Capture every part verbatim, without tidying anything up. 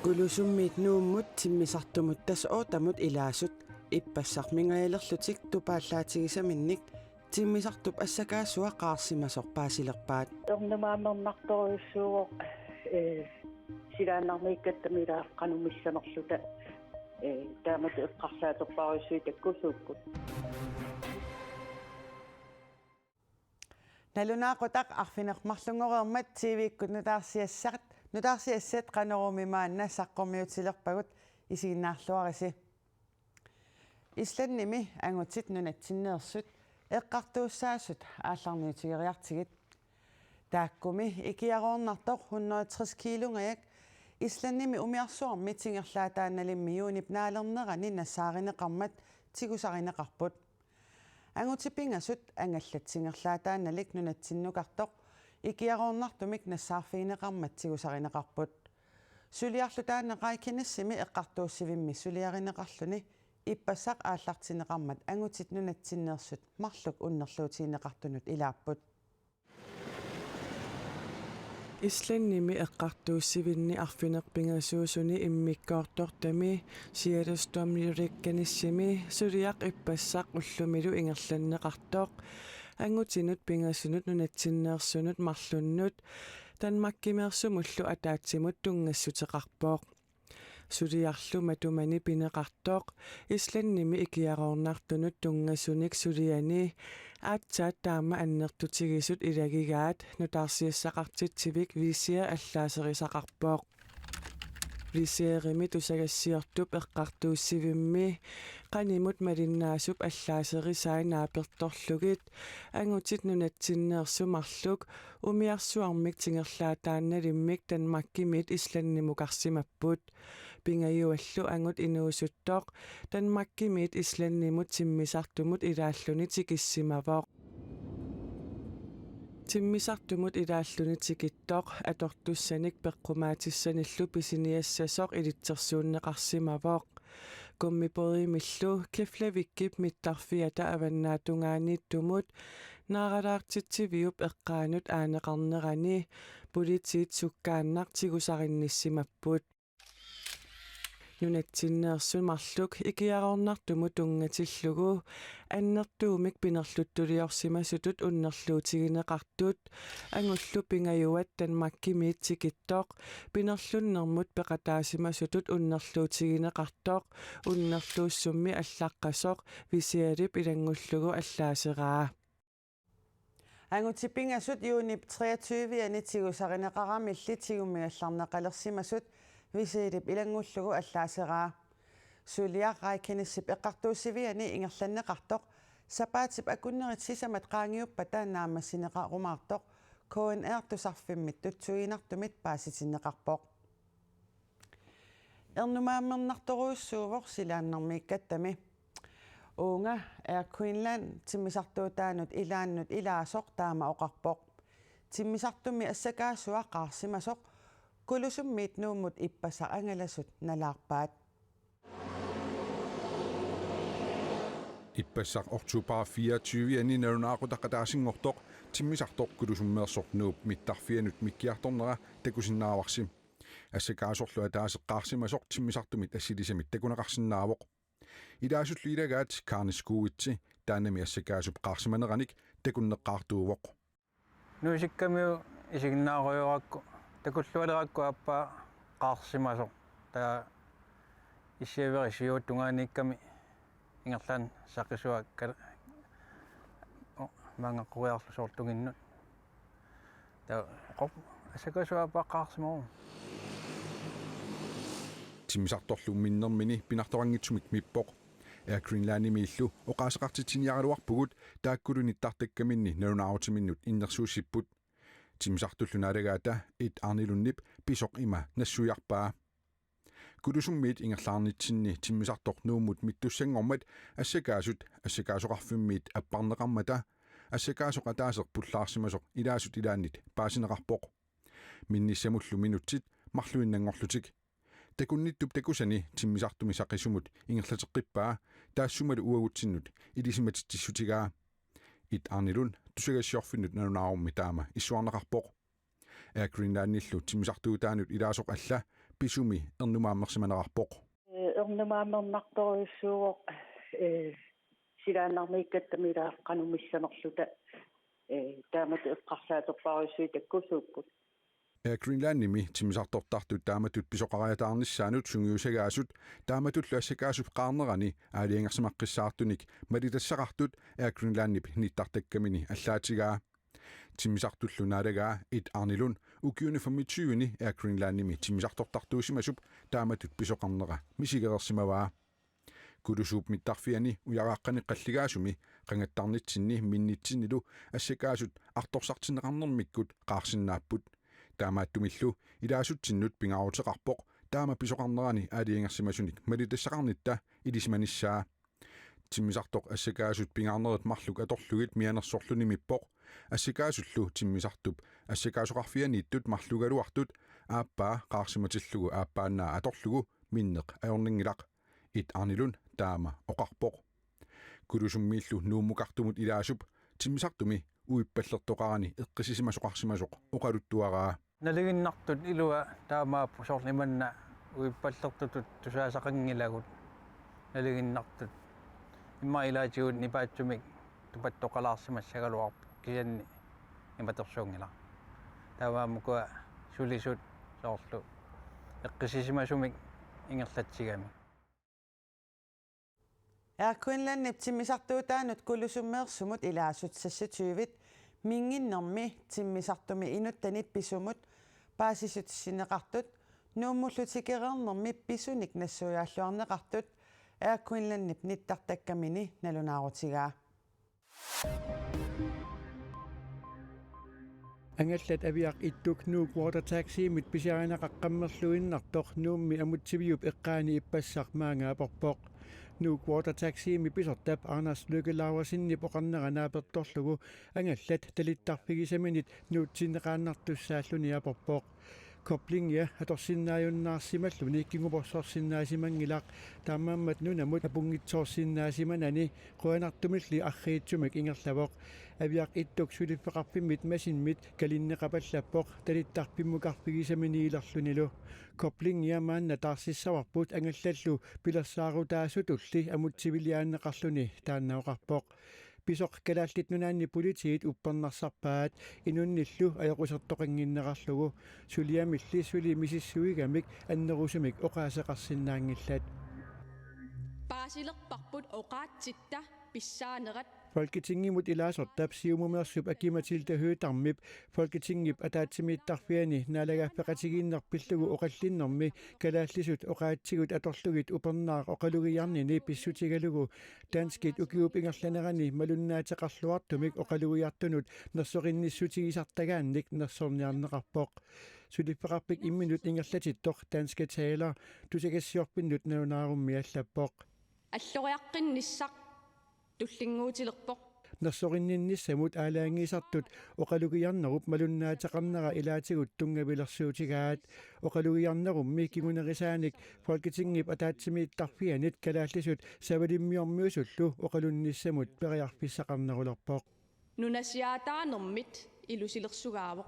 Kulusummiit Nuummut timmisartumut tassa ottemut ilaasut ippassaq mingajalerlutik tupaallaatigisaminnik timmisartup assakaasua qaarsimasoq paasilerpaat. Ernumaamernartorujussuuvoq, ee, silaannarmiikkatta ila qanoq missanerluta, ee, taamatut eqqarsaattorpassuit takkussuupput. Nalunaaqutaq arfineq-marlunngoreermat T V-kkut nutaarsiassat, nutaarsiassat Qanoruumi maanna saqqummiutilerpagut, isiginnaarluarisi. Islandimi angutit nunatsinneersut eqqartuussaasut aallarniutigeriartigit. Taakkumi ikiaroornartoq hundrede tres kiilungajak Islandimi umiarsuarmi tingerlaataannalimmi juunip naalernerani nassaarineqarmat tigusarineqarput. Angutit pingasut angallat tingerlaataannalik nunatsinnukartoq ikiaroornartumik nassaarfigineqarmat tigusarineqarput. Suliarlu taanna Reykjanesimi eqqartuussivimmi suliarineqarluni ippassaq aallartinneqarmat angutit nunatsinneersut marluk unnerluutigineqartunut ilaapput. Islandimi eqqartuussivinni arfineq-pingasuusuni immikkoortortami Skerðisdómur í Reykjanesimi suliaq ippassaq ullumilu ingerlanneqartoq angutinut pingasunut nunatsinneersunut marlunnut Danmarkimeersumullu ataatsimut tunngassuteqarpoq. Suliarlu matumani pineqartoq Islandimi ikiaroornartunut tunngasunik suliani aatsaat taama annertutigisut ilagigaat nutaarsiassaqartitsivik Wizz Air allaaserisaqarpoq. Wizz Airimi tusagassiortup eqqartuussivimmi qanimut malinnaasup allaaserisai naapertorlugit angutit nunatsinneersut marluk umiarsuarmik tingerlaataannalimmik Danmarkimiit Islandimukarsimapput. Pingajuallu angut inuusuttoq Danmarkimiit Islandimut timmisartumut ilaalluni tikissimavoq. Timmisartumut ilaalluni tikittoq atortussanik peqqumaatissanillu pisiniassasoq ilitsersuunneqarsimavoq. Gummibådimillu Keflavikip mittarfiata avannaatungaaniittumut naaralaartitsiviup eqqaanut aaneqarnerani politiit sukkaannaq tigusarinnissisimapput. Nunatsinneersut marluk ikiaroornartumut tunngatillugu annertuumik pinerluttuliorsimasutut unnerluutigineqartut angullu pingajuat Danmarkimiit tikittoq pinerlunnermut peqataasimasutut unnerluutigineqartoq unnerluussummi allaqqasoq Wizz Airip ilanngullugu allaaseraa. Angutit pingasut juunip treogtyve-ani tigusarineqaramilli tigummigallarneqalersimasut Wizz Airip ilanngullugu allaaseraa. Suliaq Reykjanesip eqqartuussiviani ingerlanneqartoq sapaatip akunnerit sisamat qaangiuppata naammassineqarumaartoq K N R-tusarfimmit tutsuiginartumit paasitinneqarpoq. Ernumaamernartorujussuuvoq silaannarmiikkattami. Uunga Air Greenland timmisartuutaanut ilaannut ilaasoq taama oqarpoq. Timmisartummi assakaasua qaarsimasoq Kulusummiit Nuummut ippassaq angalasut nalaarpaat. Ippassaq oktober fireogtyve-ani nalunaaqutaq ataasinngortoq timmisartoq Kulusummeersoq Nuup mittarfianut mikkiartornera takusinnaavarsi. Assakaasorlu ataaseq qaarsimasoq timmisartumit assilisamit takuneqarsinnaavoq. Ilaasullu ilagaat Karne Skuitse taannami assakaasup qaarsimaneranik takunneqqaartuuvoq. Nuisikkamiuk isiginnaarujorakku takullualerakku aappaa qaarsimasoq, taava issiaveri siuuttungaaniikkami ingerlaannaq saqqisua kal-, o-, maangaqqoriarlu soorlu tunginnut. Taava qop-, assakaasua aappaa qaarsimavoq. Timmisartorlu minnermini pinartoqanngitsumik mippoq. Air Greenlandimiillu oqaaseqartitsiniaraluarpugut taakkulu nittartakkaminni nalunaarutiminnut innersuussipput. Timmisartullu naalagaata Ed Arnelundip pisoq ima nassuiarpaa. Kulusummiit ingerlaarnitsinni timmisartoq Nuummut mittussanngormat assakaasut assakaasoqarfimmiit apparneqarmata assakaasoq ataaseq pullaarsimasoq ilaasut ilaannit paasineqarpoq. Minnissamullu minutsit marluinnanngorlutik. Takunnittup takusani timmisartumi saqqisumut ingerlateqqippaa taassumalu uagutsinnut ilisimatitsissutigaa. Ed Arnelund tusagassiorfinnut nalunaarummi taama issuarneqarpoq. Air Greenlandillu timmisartuutaanut ilaasoq alla pisumi ernumaammersimanerarpoq. Ee, ernumaammersorujussuuvoq, ee, silaannarmiikkatta ila qanoq missanerluta, ee, taamatut eqqarsaaterpassuit takkussuupput. Air Greenlandimi timmisartortartut taamatut pisoqariataarnissaannut sungiusagaasut taamatullu assakaasup qaarnerani aalajangersimaqqissaartunik malitassaqartut Air Greenlandip nittartakkamini allaatigaa. Timmisartullu naalagaa Ed Arnelund ukiuni femogtyve-ni Air Greenlandimi timmisartortartuusimasup taamatut pisoqarnera misigereersimavaa. Kulusuup mittarfiani ujaraqqani qalligaasumi qangattarnitsinni minnitsinnilu assakaasut artorsartinneqarnermikkut qaarsinnaapput. Taamaattumillu ilaasutsinnut pingaaruteqarpoq taama pisoqarnerani aalajangersimasunik malitassaqarnitta ilisimanissaa. Timmisartoq assakaasut pingaarnerit marluk atorlugit mianersorluni mippoq. Assakaasullu timmisartup assakaasoqarfianiittut marlugaluartut aappaa qaarsimatillugu aappaannaa atorlugu minneq ajornanngilaq. Ed Arnelund taama oqarpoq. Kulusummiillu Nuummukartumut ilaasup timmisartumi uippallertoqarani eqqissisimasoqarsimasoq oqaluttuaraa. Nalinginnartut ilua taamaappoq, soorlu imanna uippallertutut tusaasaqanngilagut. Nalinginnartut immaqa ilaatigut nipaatsumik tupattoqalaarsimassagaluarpoq, kisianni imatorsuunngilaq. Taamaammat ukua sulisut soorlu eqqissisimasumik ingerlatsigamik. Air Greenlandip timmisartuutaanut Kulusummeersumut ilaasut seksogtyve minnginnermi timmisartumi inuttanit pisumut paasissutissinneqartut Nuummullu tikereernermi pisunik nassuiaalluarneqartut Air Greenlandip nittartakkamini nalunaarutigaa. Angallat Aviaq Ittuk Nuuk Water Taximit pisiarineqaqqammerlu iinnartoq Nuummi Amutsiviup eqqaani ippassaq maanga aporpoq. Nuuk Water Taximi pisortap Anders Lykke Laursenip oqarnera naapertorlugu angallat talittarfigisaminit nuutsinneqaannartussaalluni aporpoq. Koblingia atorsinnaajunnaarsimalluni kinguporsorsinnaasimanngilaq, taamaammat nunamut apunngitsoorsinnaasimanani qujanartumilli arriitsumik ingerlavoq. Aviaq Ittuk suliffeqarfimmit Madsenmit kalinneqapallappoq talittarfimmukarfigisaminiilerlunilu. Koblingia maanna taarsissavarput angallallu pilersaarutaasutulli Amutsiviliaanneqarluni, taanna oqarpoq. Pisoq Kalaallit Nunaanni Politiit uppernarsarpaat inunnillu ajoqusertoqannginnerarlugu, suliamilli suli misissuigamik annerusumik oqaaseqarsinnaanngillat. Paasilerparput oqaatsitta pissaanerat. Folketingimut ilaasortap Siumumeersup Aki-Matilda Høegh-Damip Folketingip ataatsimiittarfiani naalagaaffeqatigiinneq pillugu oqallinnermi kalaallisut oqaatsigut atorlugit upernaaq oqalugiarnini pissutigalugu danskit ukiup ingerlanerani malunnaateqarluartumik oqalugiartunut nersorinnissutigisartagaannik nersorniarneqarpoq. Suliffeqarfik imminut ingerlatittoq Danske Taler tusagassiorfinnut nalunaarummi allappoq. Alloriaqqinnissaq tullinnguutilerpoq. Nersorinninnissamut aalajangiisartut oqalugiarnerup malunnaateqarnera ilaatigut tunngavilersuutigaat. Oqalugiarnerummi kingunerisaanik Folketingip ataatsimiittarfianit kalaallisut savalimmiormiusullu oqalunnissamut periarfissaqarnerulerpoq. Nunasiaataanermit ilusilersugaavoq.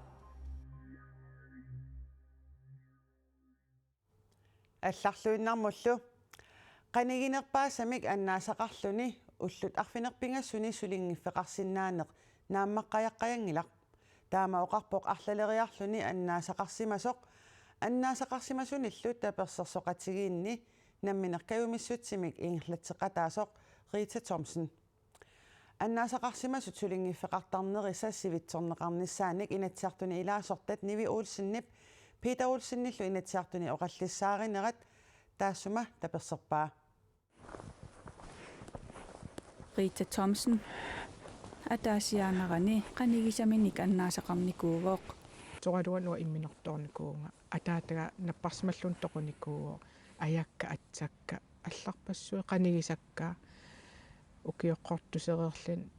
Allarluinnarmullu. Qaniginerpaasamik annaasaqarluni ullut arfineq-pingasuni sulinngiffeqarsinnaaneq naammaqqajaqqajanngilaq. Taama oqarpoq arlaleriarluni annaasaqarsimasoq annaasaqarsimasunillu tapersersoqatigiinni nammineq kajumissutsimik ingerlatseqataasoq Rita Thomsen. Annaasaqarsimasut sulinngiffeqartarnerisa sivitsorneqarnissaanik Inatsisartuni ilaasortat Nivi Olsenip Peter Olsenillu Inatsisartuni oqallissaarinerat taassuma taperserpaa. Rita Thomsen ataasiaanerani qanigisaminik annaasaqarnikuuvoq. Soraluanut imminortoornikuuvunga. Ataataga napparsimalluni toqunikuuvoq. Ajakka, atsakka, allarpassuit qanigisakka, ukioqqortusereerluni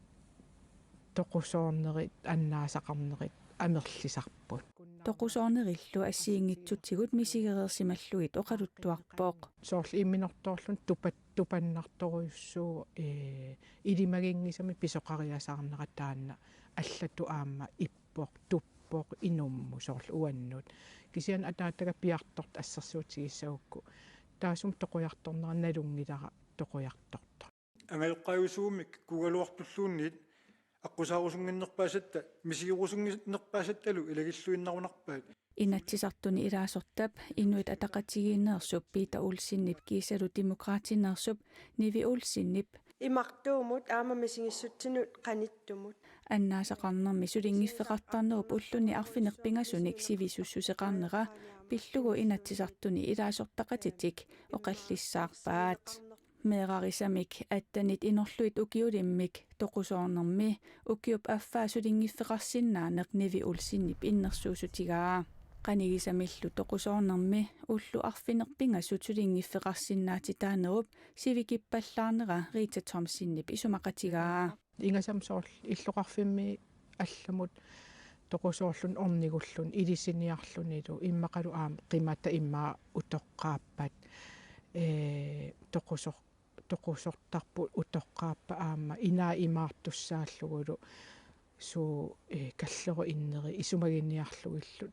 toqusoornerit annaasaqarnerit amerlisarput. Toqusoornerillu assigiinngitsutigut misigereersimallugit oqaluttuarpoq. Soorlu imminortoorluni tupat-, tupannartorujussuuvoq, ee, ilimaginngisamik pisoqariasaarnera taanna allatut aamma ippoq, tup-, toqusoorsimasoqarpoq inummut soorlu uannut. Kisianni ataataga piartortut assersuutigissagukku taassuma toqujartornera nalunngilara toqujartortoq. Angajoqqaajusuummik kuugaluartulluunniit aqqusaarusunnginnerpaasatta misigerusunnginnerpaasattalu ilagilluinnarunarpaat. Inatsisartuni ilaasortap Inuit Ataqatigiinneersup Peter Olsenip kiisalu Demokraatineersup Nivi Olsenip imartuumut aamma misigissutsinut qanittumut annaasaqarnermi sulinngiffeqartarnerup ulluni arfineq-pingasunik sivisussuseqarnera pillugu Inatsisartuni ilaasortaqatitik oqallissaarpaat. Meerarisamik attenit inorlugit ukiulimmik toqusoornermi ukiup affaa sulinngiffeqarsinnaaneq Nivi Olsenip innersuussutigaa. Qanigisamillu toqusoornermi ullut arfineq-pingasut sulinngiffeqarsinnaatitaanerup sivikippallaarnera Rita Thomsenip isumaqatigaa. Ingasam soorlu illoqarfimmi allamut toqusoorluni ornigulluni ilisiniarlunilu immaqalu aamma qimata immaqa utoqqaappat, ee, toqusor-, toqusortarput utoqqaappat aamma inaa imaartussaallugulu suu, ee, kallerup inneri isumaginiarlugillu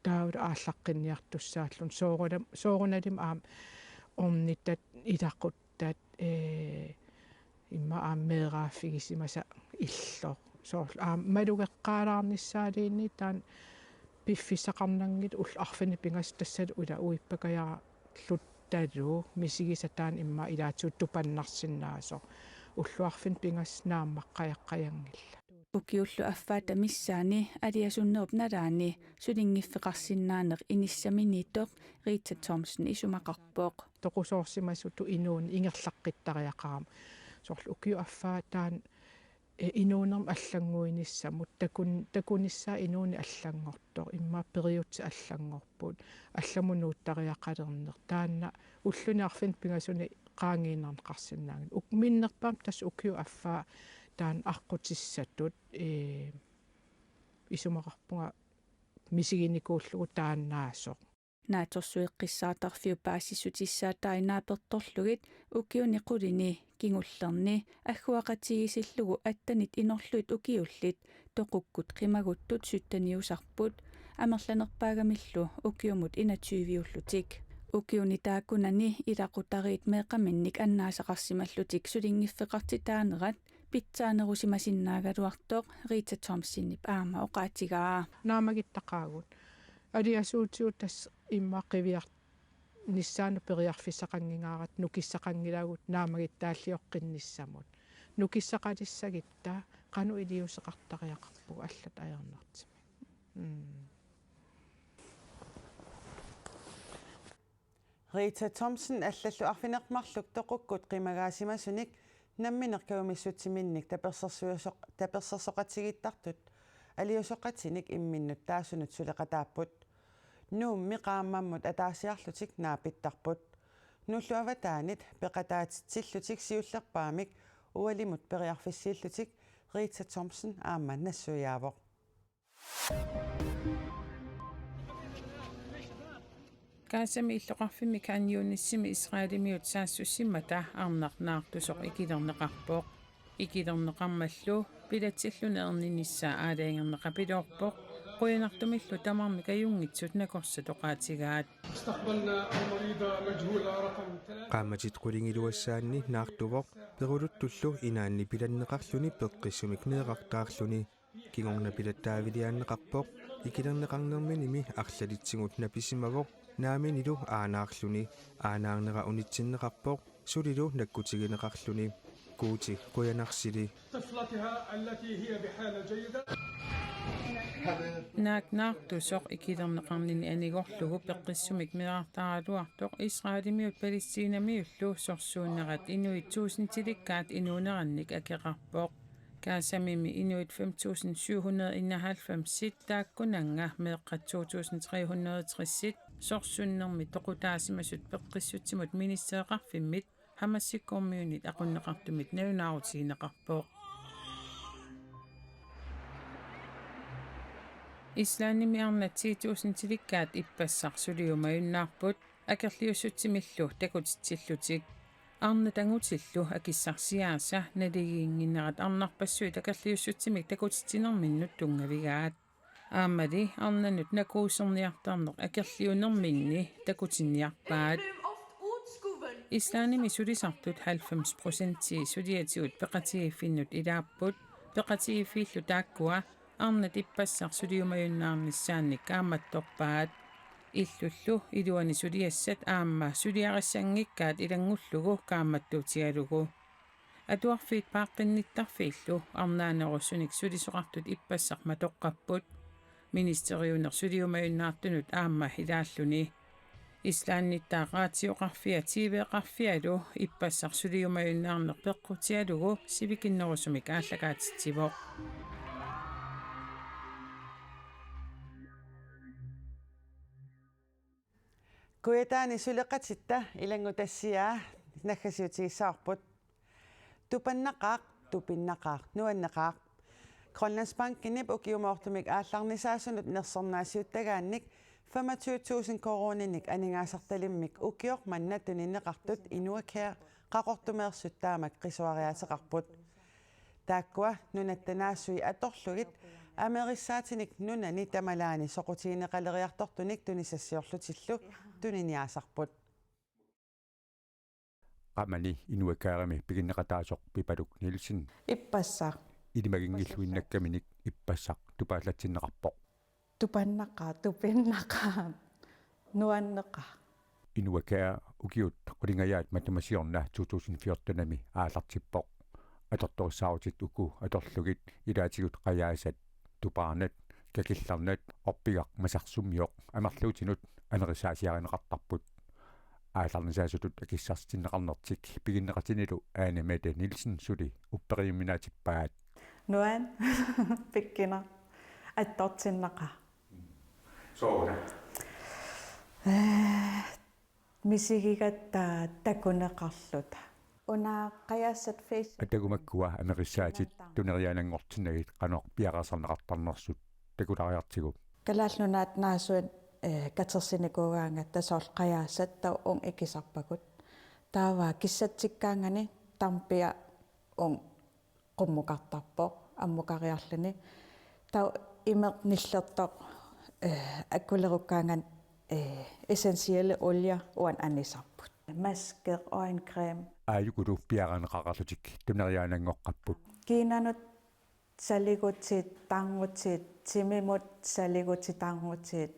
taavalu aallaqqinniartussaalluni soorunam-, soorunalimi aamma ornitat ilaquttat, ee, immaqa aamma meeraaffigisimasat illoq. Soorlu aamma malugeqqaalaarnissaaliinni taanna piffissaqarnanngilaq ullut arfineq-pingasut tassalu ila uippakajaarluttalu misigisat taanna immaqa ilaatigut tupannarsinnaasoq. Ullut arfineq-pingasut naammaqqajaqqajanngillat. Ukiullu affaata missaani aliasunnerup nalaani sulinngiffeqarsinnaaneq inissaminiittoq Rita Thomsen isumaqarpoq. Toqusoorsimasutut inuuneq ingerlaqqittariaqarami. Soorlu ukiup affaa taanna, ee, inuunermut allannguinissamut takun-, takunissaa inuuneq allanngortoq, immaqa periutsit allanngorput, allamut nuuttariaqalerneq. Taanna ulluni arfineq-pingasuni qaangiinnarneqarsinnaanngilaq. Uk-, minnerpaamik tassa ukiup affaa taanna aqqutissatut, ee, isumaqarpunga misiginikuullugu taannaasoq. Naatsorsueqqissaartarfiup paasissutissaatai naapertorlugit ukiuni qulini kingullerni agguaqatigiissillugu attenit inorlugit ukiullit toqukkut qimaguttut sytteniusarput amerlanerpaagamillu ukiumut enogtyviullutik. Ukiuni taakkunani ilaqutariit meeqqaminnik annaasaqarsimallutik sulinngiffeqartitaanerat pitsaanerusimasinnaagaluartoq Rita Thomsenip aamma oqaatigaa. Naammagittaqaagut. Aliasuutigut tassa immaqa qiviarnissaannut periarfissaqanngingaarput nukissaqanngilaagut naammagittaallioqqinnissamut. Nukissaqalissagutta qanoq iliuuseqartariaqarpugut allat ajornartumik. Mm. Rita Thomsen allallu arfineq-marluk toqukkut qimagaasimasunik nammineq kajumissutsiminnik tapersersuisoq-, tapersersoqatigiittartut aliasuqatinik imminnut taasunut suleqataapput. Nuummi qaammammut ataasiarlutik naapittarput. Nullu avataanit peqataatitsillutik siullerpaamik ualimut periarfissiillutik Rita Thomsen aamma nassuiaavoq. Gazami illoqarfimmi Khan Yunisimi Israelimiut saassussimmata arnaq naartusoq ikilerneqarpoq. Ikilerneqarmallu pilatsilluni erninissaa aalajangerneqapiloorpoq, qujanartumillu tamarmik ajunngitsut nakorsat oqaatigaat. استقبلنا المريضة مجهولة رقم ثلاثة. Qaammatit qulingiluassaanni naartuvoq, peruluttullu inaanni pilanneqarluni peqqissumik meerartaarluni. Kingorna pilattaaviliaanneqarpoq, ikilerneqarnerminimi arlalitsigut napisimavoq, naaminilu aanaarluni, aanaarnera unitsinneqarpoq, sulilu nakkutigineqarluni. Guuti qujanarsili. طفلتها التي هي بحالة جيدة. Naak naartusoq ikilerneqarnini anigorlugu peqqissumik meerartaaraluartoq Israelimiut Palæstinamiullu sorsuunnerat inuit tuusintilikkaat inuunerannik akeqarpoq. Gazamimi inuit fem tusind syv hundrede enoghalvfems taakkunannga meeqqat to tusind tre hundrede tres sorsunnermi toqutaasimasut peqqissutsimut ministereqarfimmit Hamasikkormiunit aqunneqartumit nalunaarutigineqarpoq. Islandimi arnat ti tusindilikkaat ippassaq suliumajunnaarput, akerliussutsimillu takutitsillutik. Arnat angutillu akissarsiaasa naligiinnginnerat arnarpassuit akerliussutsimik takutitsinerminnut tunngavigaat. Aammali arnanut nakuuserniartarneq akerliunerminni takutinniarpaat. Islandimi sulisartut halvfems procentii suliatigut peqatigiiffinnut ilaapput, peqatigiiffiillu taakkua arnat ippassaq suliumajunnaarnissaannik kaammattorpaat. Illullu iluani suliassat aamma suliarissanngikkaat ilanngullugu kaammattuutigalugu. Atuarfiit paaqqinnittarfiillu arnaanerussunik sulisoqartut ippassaq matoqqapput, ministeriuneq suliumajunnaartunut aamma ilaalluni. Islandittaaq raatioqarfia T V-qarfialu ippassaq suliumajunnaarneq peqqutigalugu sivikinnerusumik aallakaatitsivoq. Kujataani suleqatitta ilanngutassiaa naggasiutigissavarput. Tupannaqaaq, tupinnaqaaq, nuanneqaaq. Grønlandsbankenip ukiumoortumik aallarnisaasunut nersornaasiuttagaannik femogtyve tusind koruuninik aningaasartalimmik ukioq manna tunineqartut Inuacare Qaqortumeersut taamak qisuariaateqarput. Taakkua nunatta naasui atorlugit amerissaatinik nunani tamalaani soqutigineqaleriartortunik tunisassiorlutillu tuniniaasarput. Qamani Inuacaremi piginneqataasoq Pipaluk Nielsen Ippassaq. ilimaginngilluinnakkaminik ippassaq tupaallaatinneqarpoq. Tupannaqaaq, tupinnaqaaq, nuanneqaaq. Inuacare ukiut qulingajaat matuma siorna to tusind fjortenimi aallartippoq. Atortorissaarutit uku atorlugit ilaatigut qajaasat, tupaarnat, kakillarnat, orpigaq masarsumioq amerluutinut amerissaasiarineqartarput. Aallarnisaasutut akissarsitinneqarnertik piginneqatinilu Ane Mette Nielsen suli upperiuminaatippaat. Nuan pikkinaq attortinneqaaq. Sooruna? Eh, misigigatta takuneqarluta. Una qajaasat face. Atagumakkua amerissaatit tuneriaananngortinnagit qanoq piareersarneqartarnersut takulaariartigu. Kalaallit Nunaat naasuit, eh, katersinikuugaangatta soorlu qajaasat taava uunga ikisarpagut. Taava kissatsikkaangani tampia uunga qummukartarpoq, ammukariarluni. Taava imeq nillertoq, eh, akulerukkaangat, eh, essentielle olie uani anisarput. Maske, øjencreme. Aajukulu piareerneqaqarlutik tuneriaananngoqqapput. Kiinanut saligutit, tarnutit, timimut saligutit, tarnutit,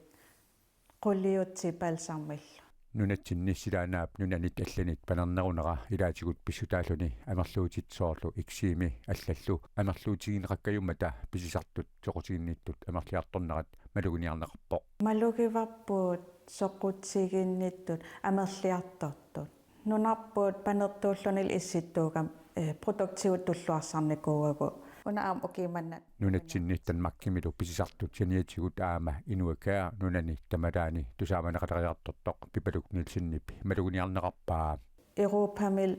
quliutit balsamillu. Nunatsinni silaannaap nunanit allanit panernerunera ilaatigut pissutaalluni amerluutit soorlu eksemi allallu amerluutigineqakkajummata pisisartut soqutiginnittut amerliartornerat maluginiarneqarpoq. Malugivarput soqutiginnittut amerliartortut. Nunarput panertuullunilu issittuugami, eh, produktigut tulluarsarnikuugatsigu. Una aamma ukiumanna. Nunatsinni Danmarkimilu pisisartut saniatigut aamma Inuacare nunani tamalaani tusaamaneqaleriartortoq Pipaluk Nielsenip maluginiarneqarpaa. Europamil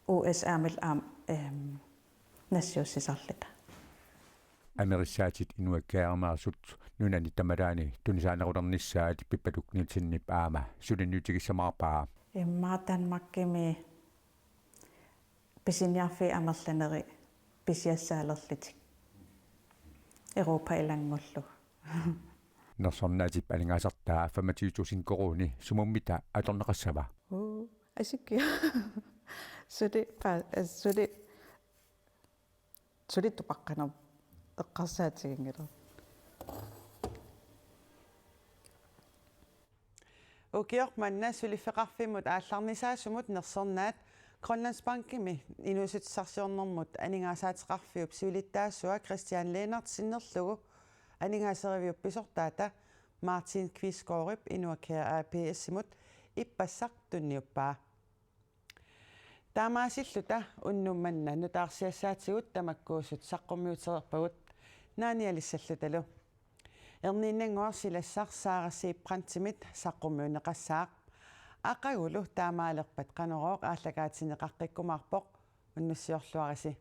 U S A-mil aamma, ehm, nassiussisarluta. Amerissaatit Inuacaremeersut nunani tamalaani tunisaanerulernissaat Pipaluk Nielsenip aamma suliniutigissamaarpaa. Immaqa Danmarkimi pisiniarfiit amerlanerit pisiassaalerlutik. Europa ilanngullugu. Nersornaatip aningaasartaa femogtyve tusind koruuni sumummita atorneqassava? Uu, asikkia. Suli pa-, eh, suli, suli tupaqqanermut eqqarsaatiginngilaq. Ukioq manna suliffeqarfimmut aallarnisaasumut nersornaat Grønlandsbankimi inuussutissarsiornermut aningaasaateqarfiup siulittaasua Christian Lennert sinnerlugu aningaaseriviup pisortaata Martin Qvistgaardip Inuacare A P S-imut ippassaq tunniuppaa. Taamaasilluta unnuk manna nutaarsiassaatigut tamakkuusut saqqummiutereerpagut naanialissallutalu. Erniinnannguaq silassaq Sara Seipp Brandtimit saqqummiunneqassaaq. Aqagulu taamaalerpat Qanorooq aallakaatinneqaqqikkumaarpoq, unnussiorluarisi.